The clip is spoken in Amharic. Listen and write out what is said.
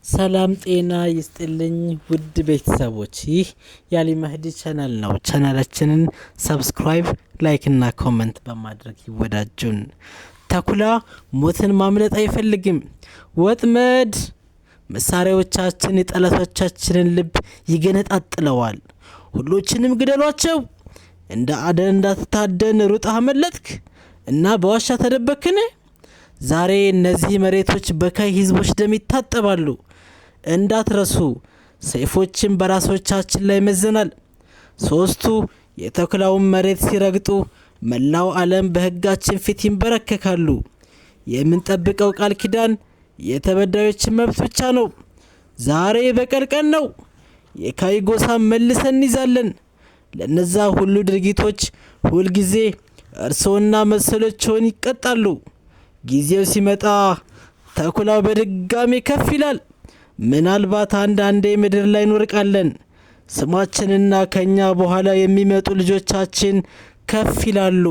ሰላም ጤና ይስጥልኝ ውድ ቤተሰቦች፣ ይህ የአሊ መህዲ ቻናል ነው። ቻናላችንን subscribe፣ like እና comment በማድረግ ይወዳጁን። ተኩላ ሞትን ማምለጥ አይፈልግም። ወጥመድ መሳሪያዎቻችን የጠላቶቻችንን ልብ ይገነጣጥለዋል። ሁሎችንም ግደሏቸው። እንደ አደን እንዳትታደን ሩጠህ አመለጥክ እና በዋሻ ተደበክን? ዛሬ እነዚህ መሬቶች በካይ ህዝቦች ደም ይታጠባሉ። እንዳትረሱ፣ ሰይፎችን በራሶቻችን ላይ መዘናል። ሶስቱ የተኩላውን መሬት ሲረግጡ መላው ዓለም በሕጋችን ፊት ይንበረከካሉ። የምንጠብቀው ቃል ኪዳን የተበዳዮችን መብት ብቻ ነው። ዛሬ በቀል ቀን ነው። የካይ ጎሳን መልሰን እንይዛለን። ለነዛ ሁሉ ድርጊቶች ሁልጊዜ እርስዎና መሰሎችዎን ይቀጣሉ። ጊዜው ሲመጣ ተኩላው በድጋሚ ከፍ ይላል። ምናልባት አንዳንዴ ምድር ላይ እንወድቃለን። ስማችንና ከኛ በኋላ የሚመጡ ልጆቻችን ከፍ ይላሉ።